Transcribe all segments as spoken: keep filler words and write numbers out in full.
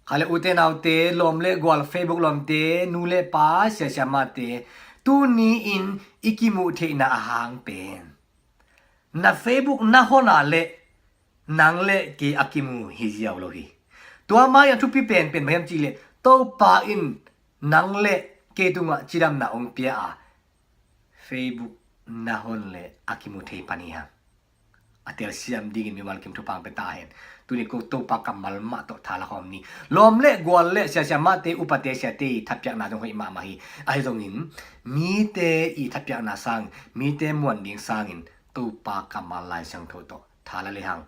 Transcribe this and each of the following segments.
Kha le ute naute, lawm le gual, Facebook lawmte, nu le pa, siasia mate, tuni-in i kimuh theihna a hang pen na Facebook na hon a le nang le kei a kimu hi ziau lo hi. Tua mai a thupi penpen bang hiam cih leh Topa in nang le kei tungah cidamna hong pia a, Facebook na hon le a kimu thei pan hi hang. A telsiam dingin mimal kim thupha pia ta hen. Tuni ko Topa kammal mah tawh tha la khawm ni. Lawm le gual le siasia mate, upate, siate i thapiakna zong hoih mahmah hi. Ahi zongin mite i thapiakna sang, mite muan ding sangin Topa kammal, Lai Siangtho tawh tha la le hang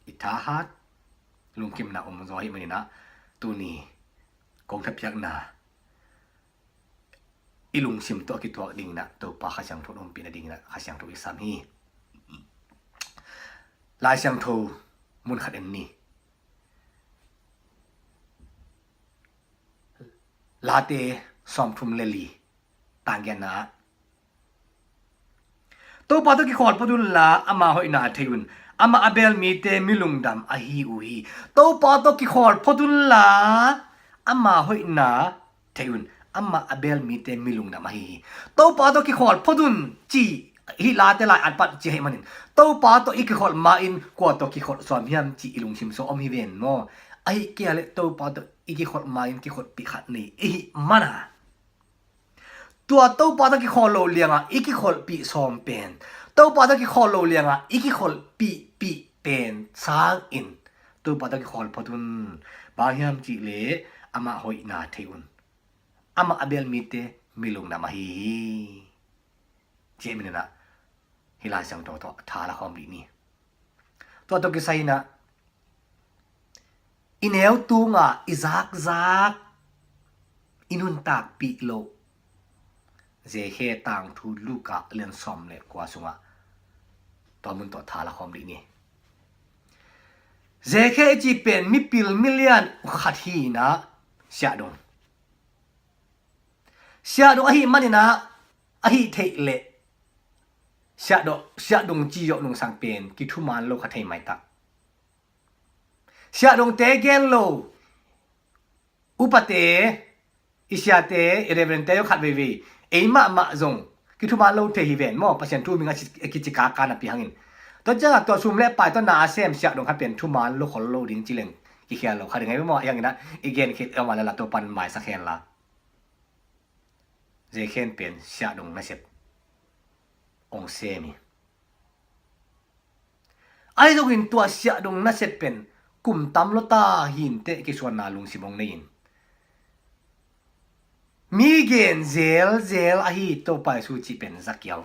i thahat lungkimna om zaw ahih manin ah, tuni kong thapiakna i lungsim tawh a kituak dingin ah Topa Kha Siangtho in ompih nadingin ah Kha Siangtho i sam hi. Lai Siangtho mun khat en ni. Late sawmthum le li, tang giatna ah, Topa tawh kikhawl phot unla, ama hoihna thei un. Amah a bel mite mi lungdam ahi uh hi. Topa tawh kikhawl phot unla, ama hoihna thei un. Amah a bel mite mi lungdam ahi hi. Topa tawh kikhawl phot un cih hih Late lai-at pan ci ahih manin, Topa tawh i kikholh ma-in kua tawh kikholh sawm hiam cih i lungsim sung om hi ven maw? Ahih kei leh Topa tawh i kikholh ma-in kikholhpih khat nei i hih man a, tua Topa tawh kikhawl lo liangah i kikholhpih sawm pen, Topa tawh kikhawl lo liangah i kikholhpihpih pen sangin Topa tawh kikhawl phot un. Bang hiam cih leh amah hoihna thei un. Amah a bel mite mi lungdam ahi hi. Cih manin ah hih Lai Siangtho tawh tha la khawm dih ni. Tua tawh kisai in ah i neu tunga i zakzak, i nuntakpih loh Zekhe tangthu Luka lian sawm le kua sungah tua mun tawh tha la khawm dih ni. Zekhe i cih pen mipil milian khat hi in ah, siahdong, siahdong ahih manin ah, ahih theih leh siahdong, siahdong ci zawh nungsang pen kithuman lo kha thei maitak. Siahdongte gen lo, upate, i siate, i reverendte zong khat veivei, ei mahmah zong kithuman lo thei hi ven maw, Pasian thu ming a ci, a kici kaka napi hangin. Tua ciangah tua sum le pai tawh na a sem siahdong khat pen thuman lo khol lo ding ci leng kikhial lo kha ding hi ve maw, ahi hangin ah i gen khit om a leh la Topa in maisak hen la. Zekhe in pen siahdong nasep hong sem hi. Ahi zongin tua siahdong nasep pen kum tam lo ta hi inteh kisuanna lungsim hong nei in, mi gen zelzel ahi Topa Jesu cih pen za kiau.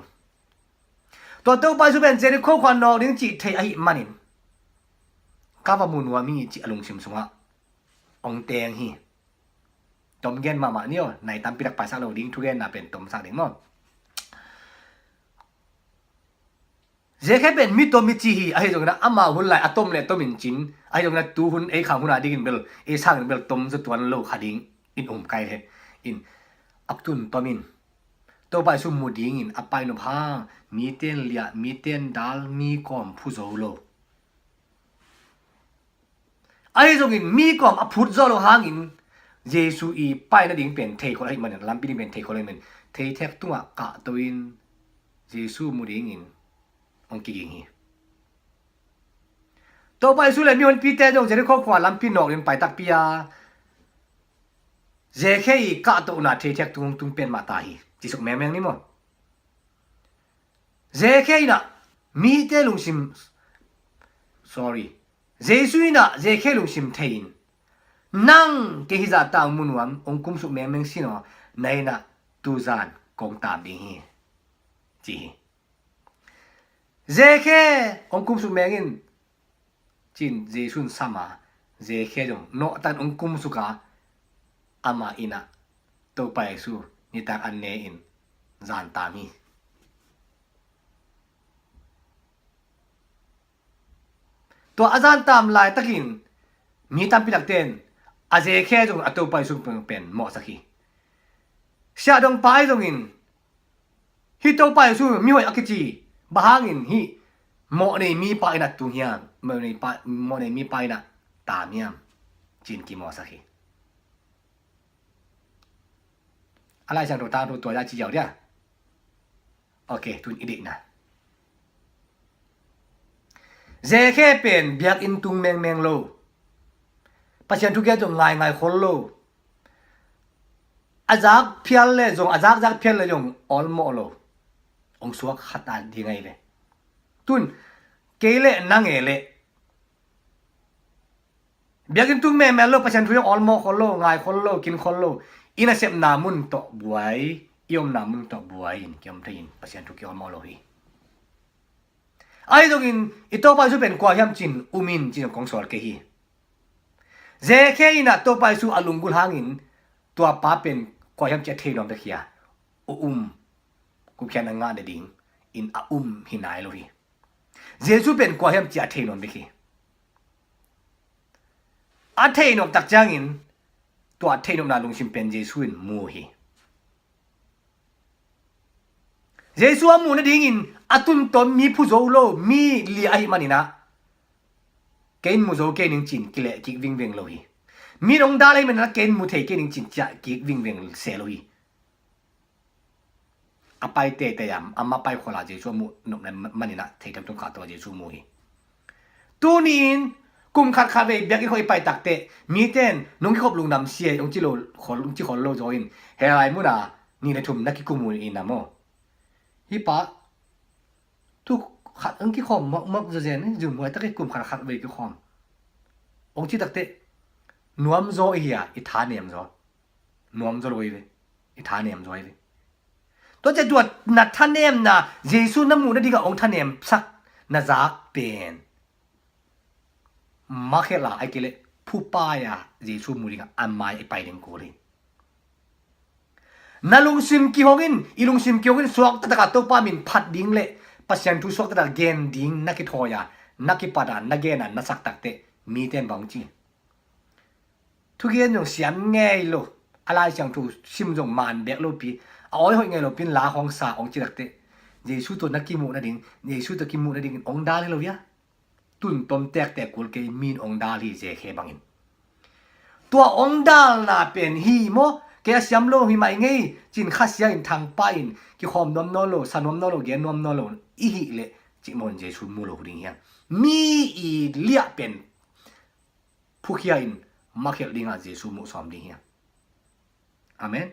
Tua Topa Jesu pen Jerikho khua nawk ding cih thei ahih manin, ka va mu nuam hi cih a lungsim sungah hong teng hi. Tom gen mahmah ni aw, nai tampi tak paisak lo ding, thugenna pen tomsak ding maw. Zekhe pen mi tom i ci hi, ahi zongin ah ama hun lai a tom le tom in cin, ahi zongin ah tu hun ei khang hun a dingin bel, ei sangin bel tom zaw tuan lo kha ding in um kai he in, a tun tom in Topa Jesu mu dingin a pai nop hang, mite in liah, mite in dal, mi kawm phu zo lo. Ahi zongin mi kawm a phut zo lo hangin Jesu i pai nading pen theikhol ahih manin, lampi ding pen theikhol ahih manin, theithek tungah kahto in Jesu mu dingin hong kiging hi. Topa Jesu le mihonpite zong Jerikho khua lampi nawk ding pai takpi a, Zekhe i kahtohna theithek tung tung pen mah ta hi. Ci suk mengmeng ni maw? Zekhe in ah mite lungsim, sorry, Jesu in ah Zekhe lungsim thei in, nang kei hih zah tang mu nuam, hong kumsuk mengmeng sin aw, na inn ah tuzan kong tam ding hi, ci hi. Zekhe, hong kumsuk meng in, ci-in Jesu in sam a, Zekhe zong nawhtakin hong kumsuk a, ama inn ah Topa Jesu nitak an ne in zan tam hi. Tua a zan tam laitakin mi tampi takte in a Zekhe zong a Topa Jesu pen mawhsak hi. Siahdongpa ahi zongin, hih Topa Jesu mihoih a kici, bang hangin hih mawhnei mipa inn ah tung hiam, mawhnei pa, mawhnei mipa inn ah tam hiam, ci-in kimawlsak hi. A Lai Siangtho tangthu tua a ci ziau dia. Ok, tun i deihna. Zekhe pen biakinn tung mengmeng lo. Pasian thugen zong ngaingai khol lo. A zak phial le zong, a zakzak phial le zong awlmawh lo. Hong suak khat a ding ahi ve. Tun, kei le nang e le. Biakinn tung mengmeng lo, Pasian thu zong awlmawh khol lo, ngai khol lo, kin khol lo. I nasepna mun tawh buai, i omna mun tawh buai in kiom thei in Pasian thu kiawlmawh lo hi. Ahi zongin i Topa Jesu pen kua hiam ci-in um in ci-in kong sawl kei hi. Zekhe in ah Topa Jesu a lunggulh hangin tua pa pen kua hiam ci a thei nuam bek hi a, a um, gupkhiatna ngah nading in a um hi nai lo hi. Jesu pen kua hiam ci a thei nuam bek hi. A thei nuam tak ciangin tua a thei nuamna lungsim pen Jesu in mu hi. Jesu a muh nadingin a tuntom mi phu zo lo, mi lia ahih manin ah, kei in mu zo kei ning ci-in kileh kik vingveng lo hi. Mi in hong dal ahih manin ah kei in mu thei kei ning ci-in ciah kik vingveng se lo hi. A pai teitei a, amah pai khual a Jesu a muh nopna manin ah thei themthum khah tawh a Jesu mu hi. Tuni-in kum khat khat vei biakinn khawng i pai takteh mite in nong kikhop lungdam sia hong ci lo khol, hong ci khol lo zaw in, hih lai mun a nih le thum na kikum uh in a maw? Hih pa thu khat hong kikhawm mawkmawk zawzen, zumhuai tak i kum khat khat vei kikhawm hong ci takteh nuam zaw i hi a, i tha nem zaw. Nuam zaw lo i ve. I tha nem zaw i ve. Tua ciah tua na thanemna, Jesu na muh nadingah hong thanemsak na zak pen makhelh a, ahih kei leh phupai a Jesu muh dingah a mai i pai ding kul hi. Na lungsim kihong in, i lungsim kihong in suak taktak a Topa min phat ding le Pasian thu suak taktak a gen ding na kithawi a, na kipat a, na gen a, na sak takteh mite in bang ci? Thugen zong siam ngei lo, a Lai Siangtho sim zong man bek lopi, a awi hoih ngei lopi in la hong sa hong ci takteh Jesu tawh na kimuh nading, Jesu tawh kimuh nadingin hong dal hi lo hia? Tuntom tektek kul kei, mi in hong dal hi Zekhe bangin. Tua hong dalna pen hi maw, kei a siam lo hi mai ngei ci-in khasia in, thangpai in kikhawm nuam nawn lo, sa nuam nawn lo, gen nuam nawn lo i hih leh cih mawhin Jesu mu lo ding hiam? Mi i liah pen phukhia in makhelh dingah Jesu muh sawm ding hiam? Amen.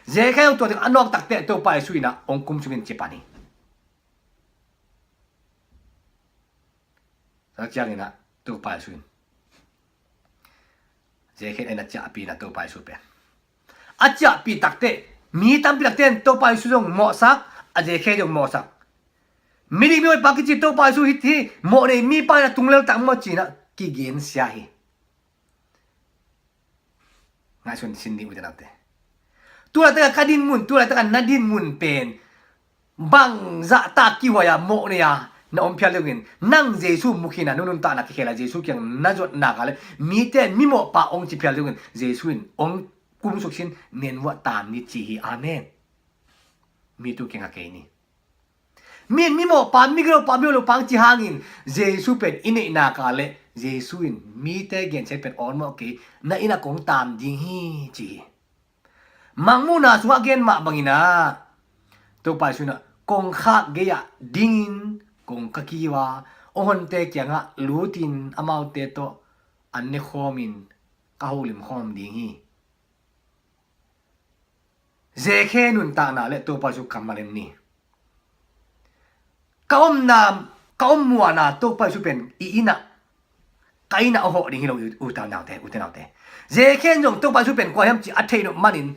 Zekhe zong tua ding a nawk takteh Topa Jesu in ah hong kum sungin ci pan hi. Tua ciangin ah Topa Jesu in, Zekhe in a ciahpih in ah Topa Jesu pen a ciahpih takteh mi tampi takte in Topa Jesu zong mawhsak, a Zekhe zong mawhsak. Midik mihoih pa kici Topa Jesu hih mawh nei mipa in a tung lel tak maw ci-in ah kigensia hi. Ngaihsun sin dih ute naute. Tu laitak a ka din mun, tu laitak a na din mun pen bangzah tak kihuai a mawh nei a na om phial dingin, nang Jesu mu khin a, nuntakna kikhel a Jesu kiang na zuat nak leh mite in mimawhpa hong ci phial dingin Jesu in hong kumsuk sin, nenvuah tam ni ci hi. Amen. Mi tu kiang a kei ni. Mi in mimawhpa, migilopa, mihoihlopa hong ci hangin Jesu pen i neih nak leh Jesu in mite gensia pen awlmawh kei, na inn ah kong tam ding hi ci hi. Mangmuhna sungah gen mah bangin ah Topa Jesu in ah, kongkhak gei-ah dingin kong ka kiu a, a honte kiangah lutin amaute tawh an ne khawmin ka holim khawm ding hi. Zekhe nuntakna le Topa Jesu kammal en ni. Ka omna, ka om muana Topa Jesu pen i inn ah, ka inn ah a hawh ding hi lo, ute naute, ute naute. Zekhe in zong Topa Jesu pen kua hiam cih a theih nop manin,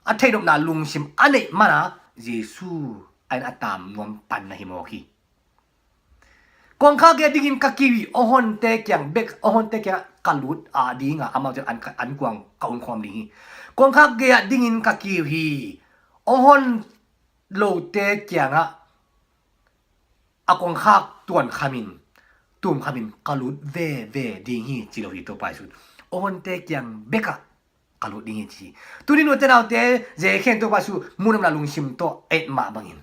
a theih nopna lungsim a neih mana Jesu a inn a tam nuam pan na hi mawk hi. Kongkhak gei-ah dingin ka kiu hi, a honte kiang bek, a honte kiangah ka lut a dingah amaute an, an kuang ka umkhawm ding hi. Kongkhak gei-ah dingin ka kiu hi, a hon lote kiangah a kongkhak tuankhamin, tumkhamin ka lut veve ding hi ci lo hi Topa Jesu. A honte kiang bekah ka lut ding hi ci hi. Tuni ute naute, Zekhe in Topa Jesu muhnopna lungsim tawh et mah bangin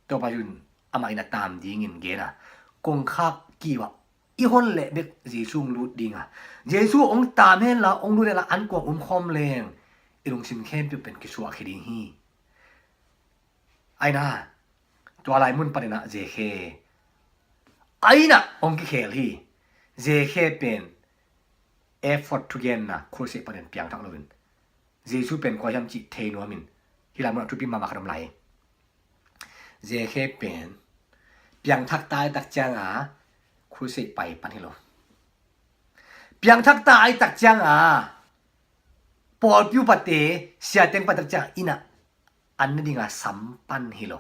Topa Jesu in amah inn a tam dingin gen a, kongkhak kiuah i hon leh bek Jesu hong lut ding a, Jesu hong tam hen la, hong lut hen la, an kuang um khawm leng i lungsim khempeuh pen kisuahkhia ding hi. Aina, tua lai mun panin ah Zekhe a inn ah hong kikhel hi. Zekhe pen ephod thugenna crusade panin piangthak loin, Jesu pen kua hiam cih thei nuamin, hih lai mun ah thupi mahmah khat om lai. Zekhe pen piangthak ta i tak cianga crusade pai pan hi lo. Piangthak ta i tak cianga pawlpi upate, siateng pai tak cianga inn ah an ne dinga sam pan hi lo.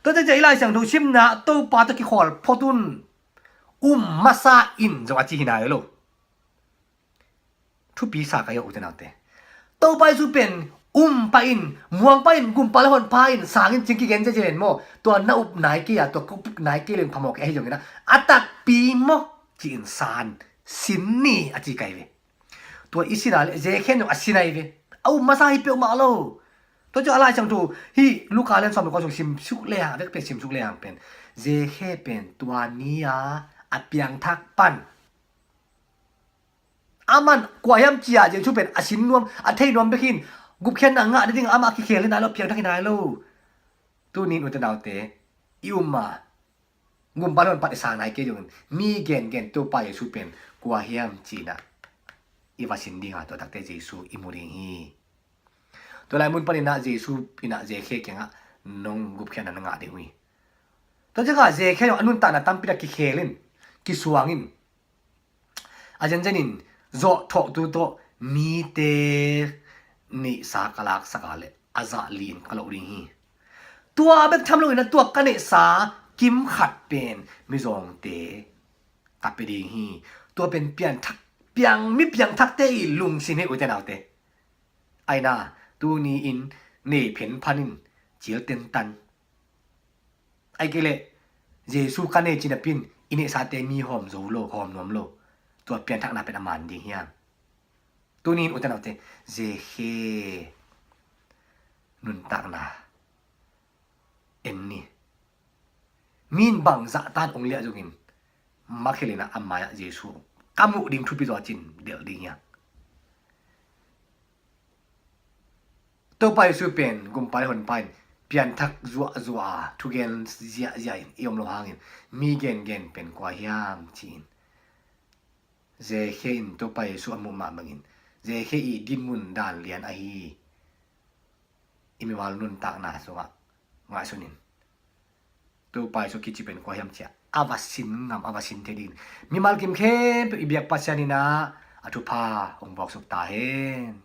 Tua ciang i Lai Siangtho simna, Topa tawh kikhawl phot un, um masa in zong a ci hi nai lo. Thupi sa ka hi uh, ute naute. Topa Jesu pen um pah in, muang pah in, gumpa le honpa in, sangin cing kigen ziazia in maw, tua na up nai kei a, tua ka up nai kei leng phamawh kei ahi zongin ah, a takpi maw ci-in san sin ni a ci kai ve. Tua i sin a leh Zekhe in zong a sin ahi ve. A um masa hi peuhmah lo. Tua ciang a Lai Siangtho hih Luka lian sawm le kua sung simsuk lehang, a vekpi simsuk lehang pen, Zekhe pen tua ni-a a piangthak pan, aman kua hiam ci-a Jesu pen a sin nuam, a thei nuam bek hi in, gupkhiatna ngah nading amah kikhel hi nai lo, piangthak hi nai lo. Tuni-in ute naute, i um a, gumpa le honpa i sang nai kei zongin, mi gengen Topa Jesu pen kua hiam ci-in ah i va sin dinga, tua takte Jesu i mu ding hi. Tua lai mun panin ah Jesu in ah Zekhe kiangah nong gupkhiatna na ngah ding uh hi. Tua ciangah Zekhe zong a nuntakna tampi tak kikhel in, kisuang in, a zenzenin zawhthawhtu tawh mite neihsa ka laksak a leh a zah li-in ka loh ding hi. Tua bek tham loin ah tua ka neihsa kimkhat pen mizawngte ka pia ding hi. Tua pen piangthak, piang, mi piangthakte i lungsim hi, ute naute. Aina, tuni-in nei phenphan in, cil tentan. Ahih kei leh Jesu ka nei ci napi-in i neihsate mi hawm zo lo, hawm nuam lo. Tua pianthakna pen a man ding hiam? Tuni-in ute naute, Zekhe nuntakna en ni. Mi in bangzah tan hong liah zongin, makhel in ah a mai-ah Jesu ka muh ding thupi zaw ci-in delh ding hiam? Topa Jesu pen gumpa le honpa in pianthak zuahzuah a, thugen ziahziah in i om loh hangin, mi gengen pen kua hiam ci-in, Zekhe in Topa Jesu a muh mah bangin, Zekhe i dinmun dan lian ahi i mimal nuntakna sungah ngaihsun in, Topa Jesu kici pen kua hiam ci-a a va sin ngam, a va sin thei dingin mimal kim khempeuh i biak Pasian in ah a thupha hong vuaksuk ta hen.